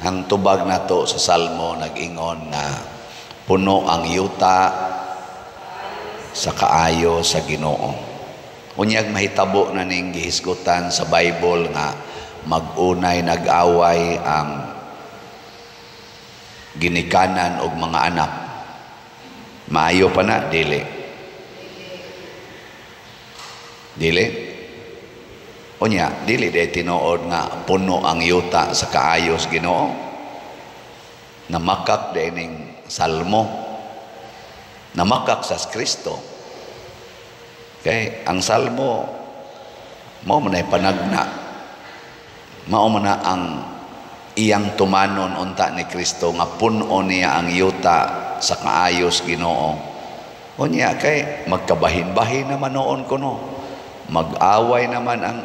Ang tubag nato sa Salmo nag-ingon nga puno ang yuta sa kaayo sa Ginoo. Unyag mahitabo na ning gihisgutan sa Bible nga mag-unay nag-away ang ginikanan og mga anak. Maayo pa na dili? Dili. Unya, dili day tinuod nga puno ang yuta sa kaayos Ginoo. Namakak day ning salmo. Namakak sa Kristo. Kay ang salmo mao man ay panagna. Mao man na ang iyang tumanon unta ni Kristo nga puno niya ang yuta sa kaayos Ginoo. Unya kay magkabahin-bahin naman noon kuno. Mag-away naman ang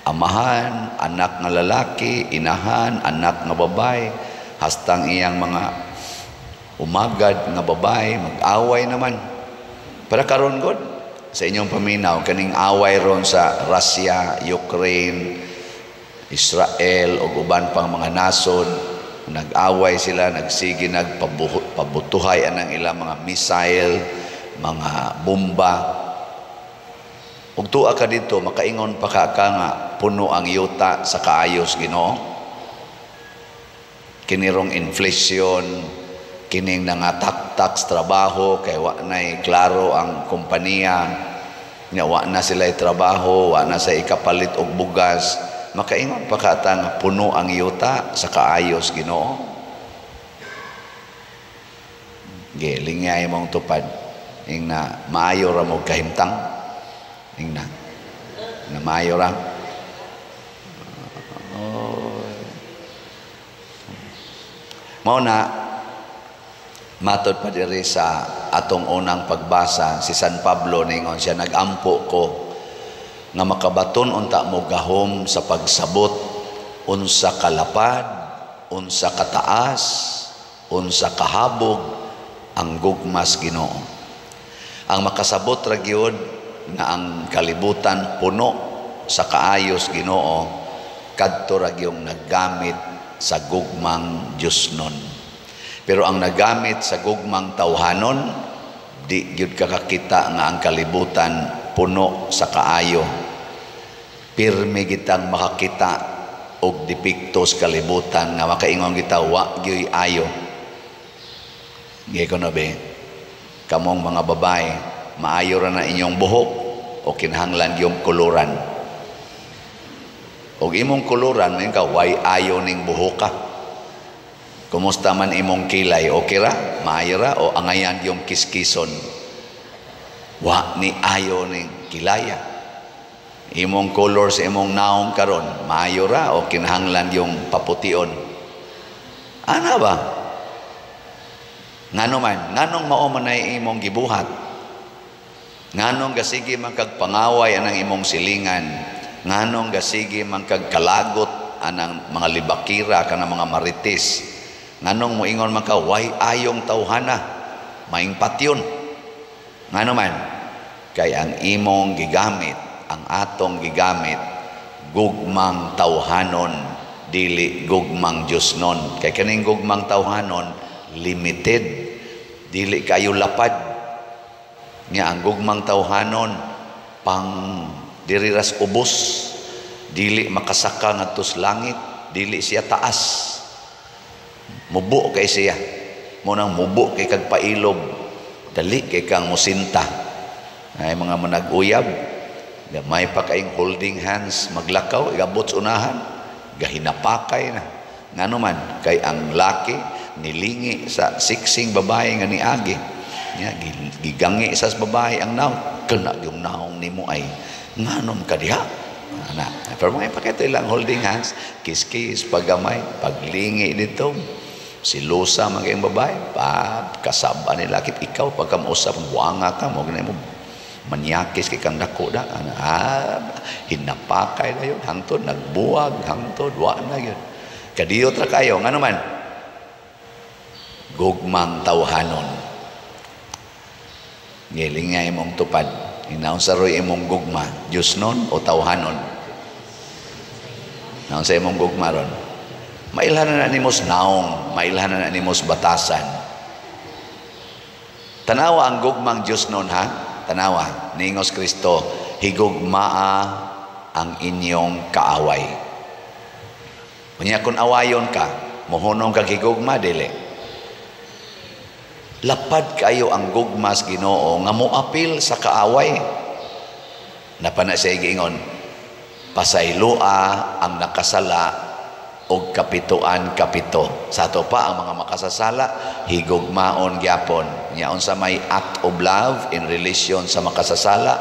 amahan, anak nga lalaki, inahan, anak nga babae, hastang iyang mga umagad nga babae, mag-away naman. Para karon god sa inyong paminaw kaning away ron sa Russia, Ukraine, Israel ug uban pang mga nasod, nag-away sila, nagsige nagpabutuhay anang ilang mga missile, mga bomba. Ug tuwa ka dito, makaingon pa ka nga puno ang yuta sa kaayos Ginoo. Kinirong inflation, kining nangataktak sa trabaho kay wa na'y klaro ang kompanya, nya wa na sila trabaho, wa na sa ikapalit og bugas, makaingon pa ka ta nga puno ang yuta sa kaayos Ginoo. Ge, lingay mong tupad ing na maayo ra mo kahimtang. Ing na na maayo ra. Oh. Mao na matod pa diri sa atong unang pagbasa, si San Pablo ningon siya, nag-ampo ko nga makabaton unta mo gahom sa pagsabot unsa kalapad, unsa kataas, unsa kahabog ang gugmas Ginoo. Ang makasabot ra gyud nga ang kalibutan puno sa kaayos Ginoo kadto ra gyud naggamit sa gugmang Diosnon. Pero ang nagamit sa gugmang tawhanon, di gyud kakakita nga ang kalibutan puno sa kaayo. Pirmi gitang makakita og depekto sa kalibutan nga makaingon kita wa gyud ayo. Gi ko na be, kamong mga babae, maayo ra na inyong buhok o kinahanglan yung kuluran? Og imong kuluran, may ka way ayo ning buhok ka. Kumusta man imong kilay, okay ra? Maayo ra o angayan yung kiskison? Wa ni ayo ning kilaya. Imong color sa imong naong karon, maayo ra o kinahanglan yung papution? Ana ba? Ngano man, nganong mao man ay imong gibuhat? Nganong gasigi man kag pangaway anang imong silingan? Nganong gasigi man kag kalagot anang mga libakira kanang mga marites? Nganong moingon man ka way ayong tawhana, maing patyon? Ngano man, kay ang imong gigamit, ang atong gigamit, gugmang tawhanon, dili gugmang Diosnon. Kay kaning gugmang tawhanon limited, dili kayo lapad. Nga ang gugmang tawhanon pang diri ras ubos, dili makasaka ngadto sa langit, dili siya taas. Mubo kay siya. Mo nang mubo kay kag pailob, dali kay kang musinta. Ay mga manag-uyab, may pa kayong holding hands, maglakaw, igabot sa unahan, gahinapakay na. Ngano man, kay ang laki nilingi sa siksing babae nga niagi. Nya gigangi sa babae ang naong, kana yung naong nimo ay nganom ka diha. Ana, pero mga ipakita ilang holding hands, kiss-kiss, paggamay, paglingi dito. Silusa man kayong babae, pa kasaba nila laki ikaw pagka mausap buanga ka mo ganay mo manyakis kay kang dako da. Ana, hinapakay na yun hangtod nagbuwag, hangtod wa na yun. Kadiyot ra kayo, ngano man, gugmang tawhanon. Giling nga imong tupad, inaon sa roy imong gugma, Diyos nun o tawhanon? Naon sa imong gugma ron? Mailhan na nimo sa naong, mailhan na nimo sa batasan. Tanawa ang gugmang Diyos nun, ha? Tanawa, niingon si Kristo, "Higugmaa ang inyong kaaway." Unya kung awayon ka, mohunong kag higugma, dili? Lapad kayo ang gugma sa Ginoo nga moapil sa kaaway. Naa pa na siya giingon, "Pasayloa ang nakasala og kapituan kapito." Sa ato pa ang mga makasasala, higugmaon gyapon. Nya unsa may act of love in relation sa makasasala?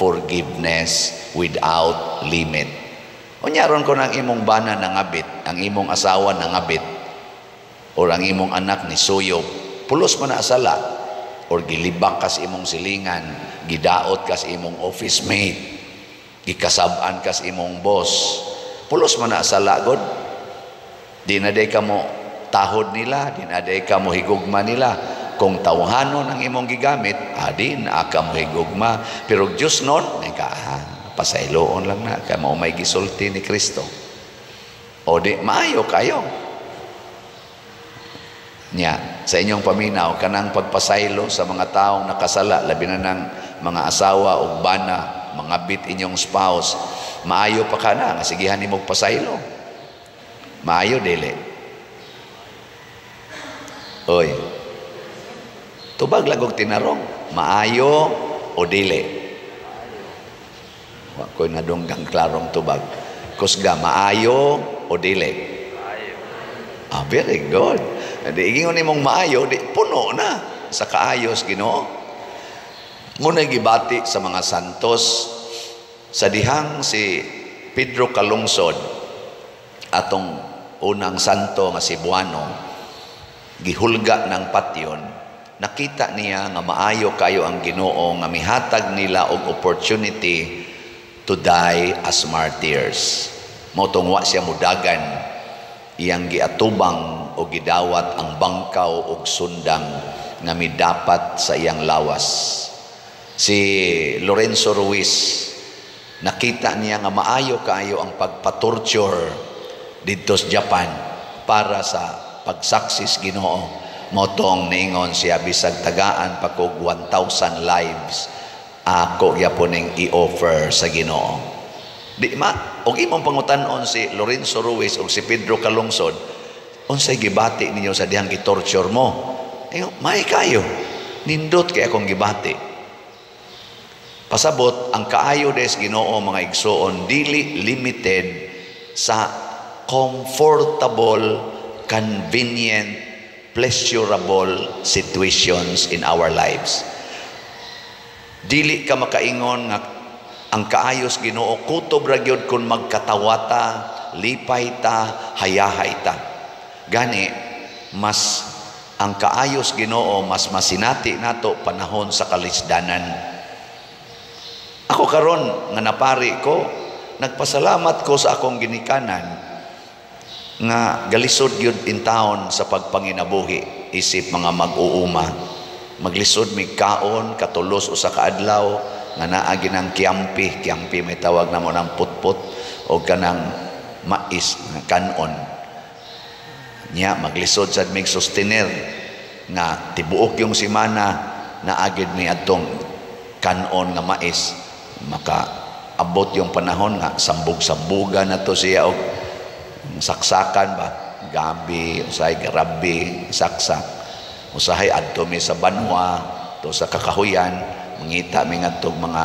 Forgiveness without limit. Unya ron kon ang imong bana nangabit, ang imong asawa nangabit, or ang imong anak ni suyop, pulos man na sala, or gilibak kas imong silingan, gidaot kas imong office mate, gikasab-an kas imong boss, pulos man na sala god. Di na day ka mo tahod nila, di na day ka mo higugma nila. Kung tawhanon ang imong gigamit, adi na ka mo higugma. Pero Diyos nun, ay ka, pasayloon lang na, kay mao may gisulti ni Kristo. O di, maayo kayo. Nya, sa inyong paminaw, kanang pagpasaylo sa mga taong nakasala, labi na ng mga asawa o bana, mga bit inyong spouse, maayo pa ka na, nga sigihan nimo pasaylo? Maayo, dili? Oy. Tubag lang og tinarong. Maayo o dili? Wa ko'y nadunggang klarong tubag. Kusga, maayo o dili? Ah, very good. Di ingon nimong maayo, di puno na sa kaayos Ginoo. Muna gibati sa mga santos sa dihang si Pedro Calungsod, atong unang santo nga Cebuano, gihulga ng patyon, nakita niya nga maayo kayo ang Ginoo nga mihatag nila og opportunity to die as martyrs. Mao tong wa siya mudagan, iyang giatubang o gidawat ang bangkaw og sundang nga midapat sa iyang lawas. Si Lorenzo Ruiz, nakita niya nga maayo kaayo ang pagpatorture didto sa Japan para sa pagsaksis Ginoo. Mao tong niingon siya, "Bisag tagaan pa kog 1,000 lives, ako gyapon ning i-offer sa Ginoo." Di ma og imong pangutan-on si Lorenzo Ruiz o si Pedro Calungsod, "Unsay gibati ninyo sa dihang gitorture mo?" Ayo, may kayo. Nindot kay akong gibati. Pasabot, ang kaayo des Ginoo, mga igsoon, dili limited sa comfortable, convenient, pleasurable situations in our lives. Dili ka makaingon nga ang kaayos Ginoo kutob ra gyud kun magkatawata, lipay ta, hayahay ta. Gani mas ang kaayos Ginoo mas masinati nato panahon sa kalisdanan. Ako karon nga napari ko, nagpasalamat ko sa akong ginikanan nga galisod gyud in town sa pagpanginabuhi isip mga mag-uuma. Maglisod mig kaon katulos usa ka adlaw nga naa ginang kiyampi, kiyampi may tawag namo ng putput o kanang mais nga kanon. Nya maglisod sad mig sustenir nga tibuok yung semana naagid mi adtong kanon nga mais. Maka abot yung panahon nga sambog-sambugan na to siya og saksakan ba, gabi usahay, garabi saksak usahay. Adto mi sa banwa to sa kakahuyan, mangita mi ngadtog mga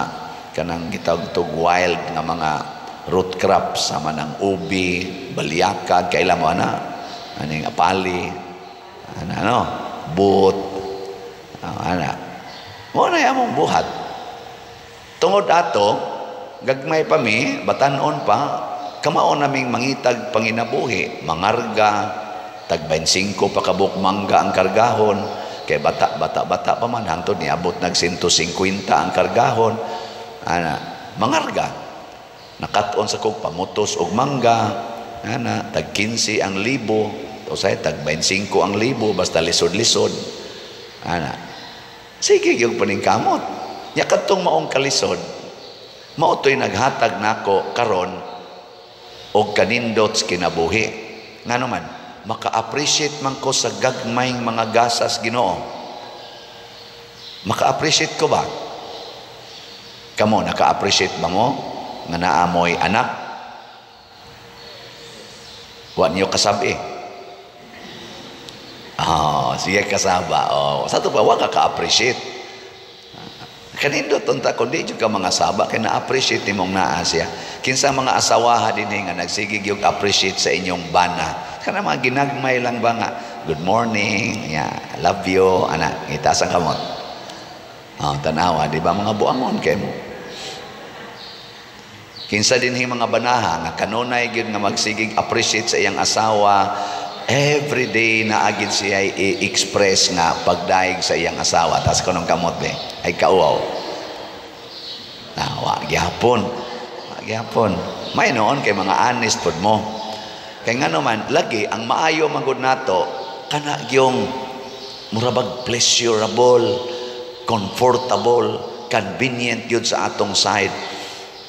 kanang gitawag tog wild nga mga root crops sama ng ubi, balyakag, kaila mo ana, aning apali, ana no, but, ana. Mo na among buhat. Tungod ato, gagmay pa mi, batanon pa, kamao naming mangitag panginabuhi, mangarga, tag 25 pa kabuk mangga ang kargahon, kay bata bata bata pa man, hangtod niabot nag 150 ang kargahon, ana, mangarga. Nakat-on sa kog pamutos og mangga, ana, tag 15 ang libo, o say tag 25 ang libo, basta lisod-lisod. Ana. Sige gyud paningkamot. Nya kadtong maong kalisod, mao to'y naghatag nako karon og kanindot sa kinabuhi. Ngano man, maka-appreciate man ko sa gagmayng mga gasas Ginoo. Maka-appreciate ko ba? Kamo, naka-appreciate ba mo nga naamoy anak? Wa niyo kasabi. Oh, sige kasaba. Oh, sa pa wa ka ka-appreciate. Kanindot unta kun di jud ka mga saba kay na-appreciate nimong naa siya. Kinsa mga asawaha dinhi nga nagsige gyud appreciate sa inyong bana? Kana mga ginagmay lang ba nga good morning, yeah, love you, ana, itaas ang kamot. Oh, tanawa, di ba mga buangon kay mo? Kinsa dinhi mga banaha nga kanunay gyud nga magsigig appreciate sa iyang asawa, every day na agid siya i-express nga pagdaig sa iyang asawa? Tas kunong kamot be ay kauaw na wa gyapon, wa gyapon. May noon kay mga honest pod mo, kay ngano man lagi ang maayo man gud nato kana gyung murabag pleasurable, comfortable, convenient gyud sa atong side.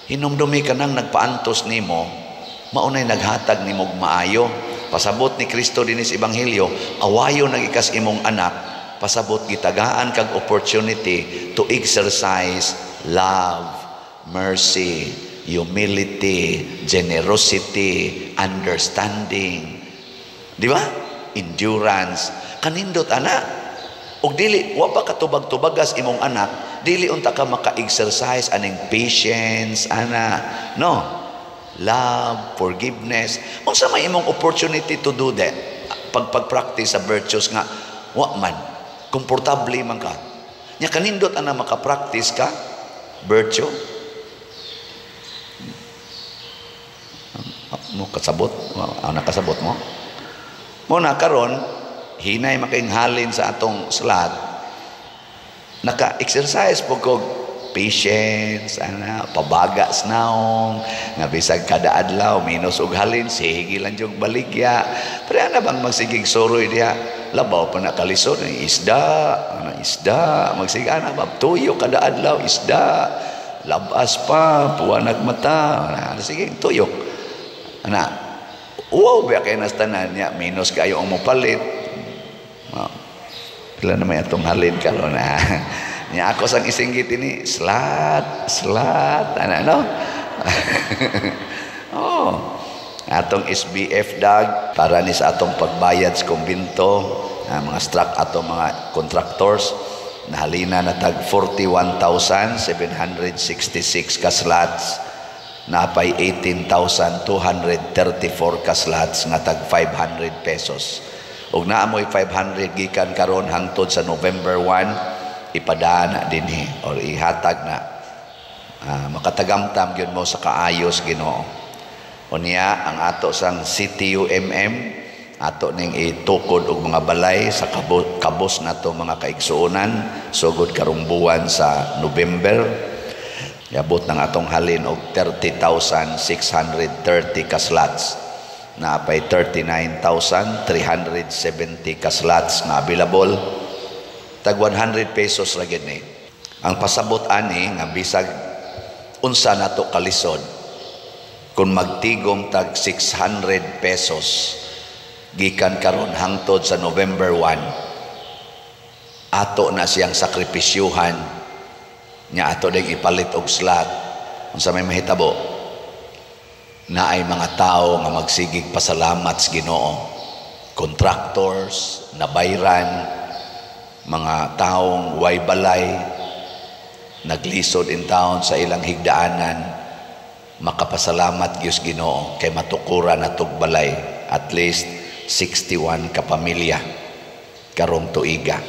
Hinumdumi ka nang nagpaantos nimo, maunay naghatag nimo maayo. Pasabot ni Kristo dinhi sa Ebanghelyo, awayo nagikas imong anak, pasabot gitagaan kag opportunity to exercise love, mercy, humility, generosity, understanding. Di ba? Endurance. Kanindot ana. Og dili wa pa katubag-tubagas imong anak, dili unta ka maka-exercise aning patience ana. No? Love, forgiveness. Unsa may imong opportunity to do that? Pag pag-practice sa virtues nga wa man, komportable man ka. Nya kanindot ana maka-practice ka virtue. Mo kasabot, nakasabot mo. Mo na karon hinay making halin sa atong slot. Naka-exercise po kog patience, ana, pabaga sa naong, nga bisag kada adlaw minus og halin, sige lang jud baligya. Pero ana bang magsigig suroy diha, labaw pa na kalisod, isda, ana isda, magsige ana ba tuyo kada adlaw isda, labas pa, puwanag mata, ana sige tuyok. Ana, uwaw ba kay nas tanan niya, minus kayo ang mopalit. Oh. Pila na may atong halin karon na. Nya ako sang isinggit ini slat, slat, ana no? Oh. Atong SBF dag para ni sa atong pagbayad sa kumbinto, mga struck atong mga contractors, nahalina na tag 41,766 ka slots, napay 18,234 ka slots nga tag 500 pesos. Ug naa moy 500 gikan karon hangtod sa November 1, ipadaan na dinhi or ihatag na. Makatagamtam gyud mo sa kaayos Ginoo. Unya ang ato sang CTUMM ato ning itukod og mga balay sa kabos nato mga kaigsuonan sugod karong buwan sa November. Yabot ng atong halin og 30,630 ka slots. Naapay 39,370 ka slots nga available. Tag 100 pesos ra gyud ni. Ang pasabot ani nga bisag unsa nato kalisod kun magtigom tag 600 pesos gikan karon hangtod sa November 1, ato na siyang sakripisyuhan nya ato ding ipalit og slot. Unsa may mahitabo, naay mga tao nga magsigig pasalamat sa Ginoo, contractors, nabayran, mga taong way balay, naglisod in town sa ilang higdaanan, makapasalamat gyud Ginoo kay matukuran na balay at least 61 ka pamilya karong tuiga.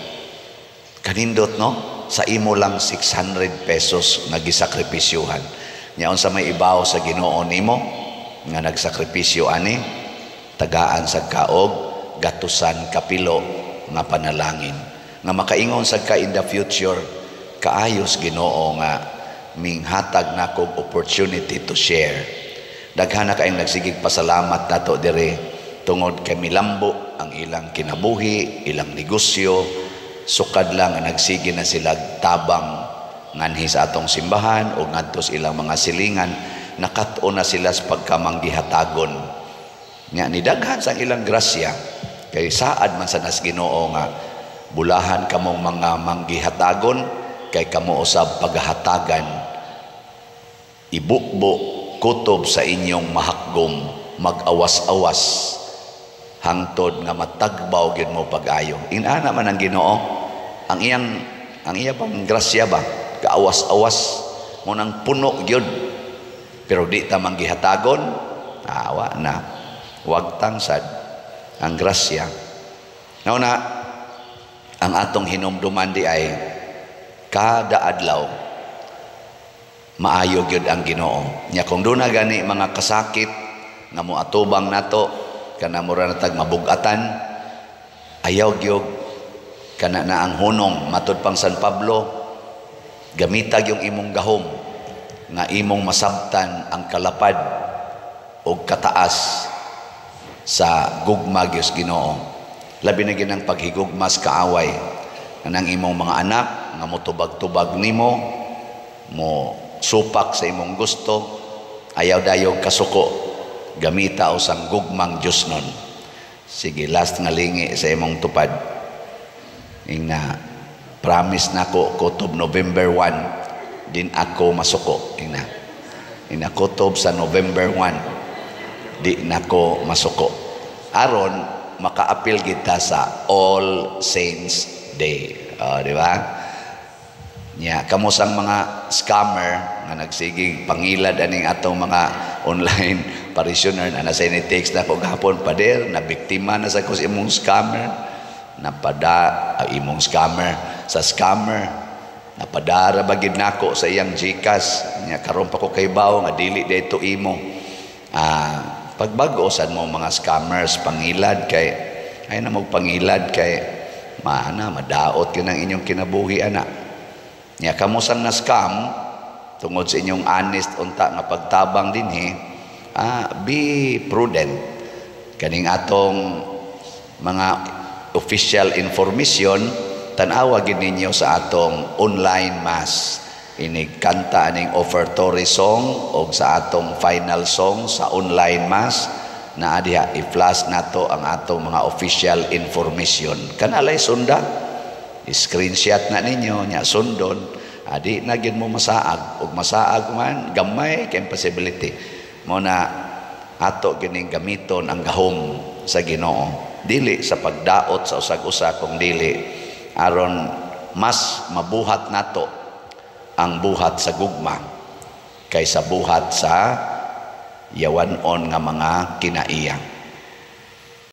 Kanindot no? Sa imo lang 600 pesos nga gisakripisyuhan. Nya unsa may ibaw sa Ginoo nimo nga nagsakripisyo ani, tagaan sa kaog gatusan kapilo nga panalangin nga makaingon sad ka in the future, kaayos Ginoo nga minghatag nakog opportunity to share. Daghan na kayong nagsigig pasalamat nato diri tungod kay milambo ang ilang kinabuhi, ilang negosyo, sukad lang nga nagsige na sila tabang nganhi sa atong simbahan o ngadto sa ilang mga silingan, nakat-on na sila sa pagkamanggihatagon. Nya nidaghan sa ilang grasya kay saad man sa nas Ginoo nga bulahan kamong mga manggihatagon kay kamo usab paghatagan. Ibukbo kutob sa inyong mahakgom, mag-awas-awas hangtod nga matagbaw gyud mo pag-ayo. Inana man ang Ginoo, ang iya bang grasya ba, kaawas-awas mo nang puno gyud. Pero di ta manggihatagon, awa na, wagtang sad ang grasya. Nauna ang atong hinumduman di ay kada adlaw maayo gyud ang Ginoo. Nya kung duna gani mga kasakit nga moatubang nato, kana mura na tag mabugatan, ayaw gyud kana na ang hunong. Matud pang San Pablo, gamitag yung imong gahom nga imong masabtan ang kalapad og kataas sa gugma gyud Ginoo, labi na gyud ang paghigugma sa kaaway, kanang imong mga anak nga motubag-tubag nimo, mo supak sa imong gusto. Ayaw dayog kasuko, gamita usang gugmang Diyos nun. Sige, last nga lingi sa imong tupad. Ingna, promise nako, kutob November 1 din ako masuko. Ingna, ingna, kutob sa November 1 di nako masuko, aron makaapil kita sa All Saints Day. Oh, di ba? Nya kamo sang mga scammer nga nagsigig pangilad aning atong mga online parishioner na nasa ni text na ko gahapon, "Pader, na biktima na sa ko sa imong scammer." Napada imong scammer, sa scammer, napadara ba gid nako sa iyang GCash. Nya karon pa ko kaybaw nga dili dito imo. Pagbag-o sad mo mga scammers pangilad, kay ay na mo pangilad kay maana madaot gyud ang inyong kinabuhi ana. Nya kamo sang na scam tungod sa inyong honest unta nga pagtabang dinhi, be prudent. Kaning atong mga official information, tan-awa gid ninyo sa atong online mass. Inig kanta aning offertory song og sa atong final song sa online mass, naa diha, i-flash nato ang atong mga official information. Kanalay sunda, screenshot na ninyo nya sundon, adi na gyud mo masaag, ug masaag man gamay kay possibility mo na. Ato gining gamiton ang gahom sa Ginoo, dili sa pagdaot sa usag-usa, kung dili aron mas mabuhat nato ang buhat sa gugma kaysa buhat sa yawan-on nga mga kinaiya.